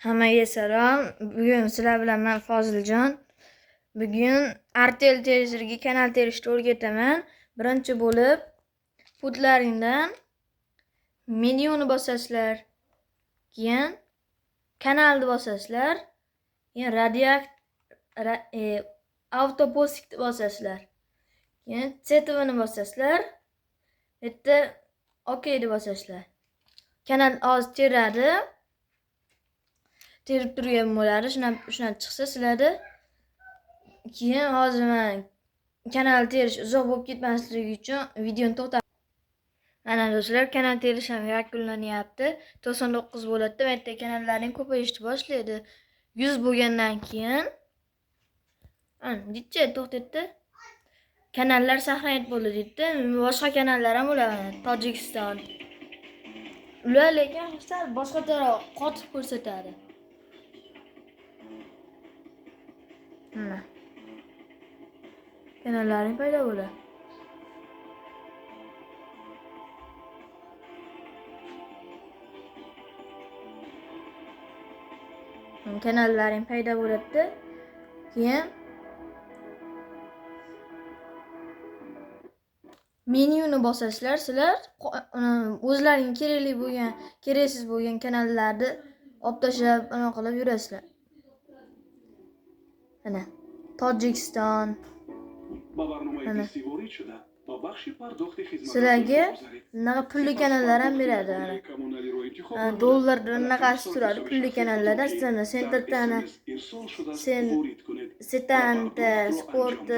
Hammaga salom. Bugun sizlar bilan men Foziljon. Bugun Artel televizoriga kanal terishni o'rgataman. Birinchi bo'lib pultlaringdan menyuni bosasizlar. Keyin kanalni bosasizlar. Keyin avtoposkni bosasizlar. Keyin CTVni bosasizlar. Bu yerda OK deb bosasizlar. Kanal hozir teradi. Terib turgan bo'ladi. Shundan chiqsa sizlarda keyin hozir men kanal terish uzoq bo'lib ketmasligi uchun videoni to'xtat. Mana do'stlar, kanal terish ham yakunlanyapti. 99 bo'ladi. Bu yerda kanallarning ko'payishni boshlaydi. 100 bo'lgandan keyin ana necha to'xtatdi. Kanallar saqlanib bo'ldi deydi. Boshqa kanallar ham bo'ladi. Tojikiston. Ular lekin sal boshqacharoq qotib ko'rsatadi. Mana. Kanallaring paydo bo'ladi. Kanallaring paydo bo'ladi. Keyin menyuni bosasizlar, sizlar o'zlaring kerakli bo'lgan, keraksiz bo'lgan kanallarni olib tashlab, ana qilib yurasizlar. Mana Tojikiston. Mana sizlarga bunaqa pulli kanallar ham beradi. Mana dollar bunaqasi turadi pulli kanallarda. Sizlar Centertani, Setanta, Sport,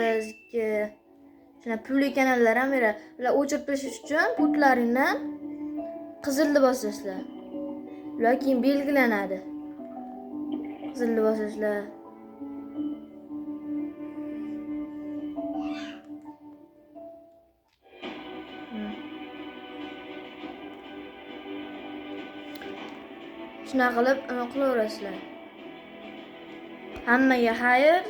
shuna pulli kanallar ham beradi. Ular o'chirib tashlash uchun pultlaringdan qizilni bosasizlar. Ular keyin belgilanadi. Qizilni bosasizlar. Shunaqa qilib qilaverasizlar. Hammaga xayr.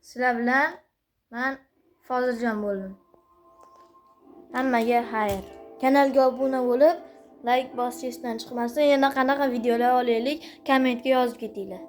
Sizlar bilan men Foziljon bo'ldim. Hammaga xayr. Kanalga obuna bo'lib, like bosish esdan chiqmasin. Yana qanaqa videolar olaylik, kommentga yozib ketinglar.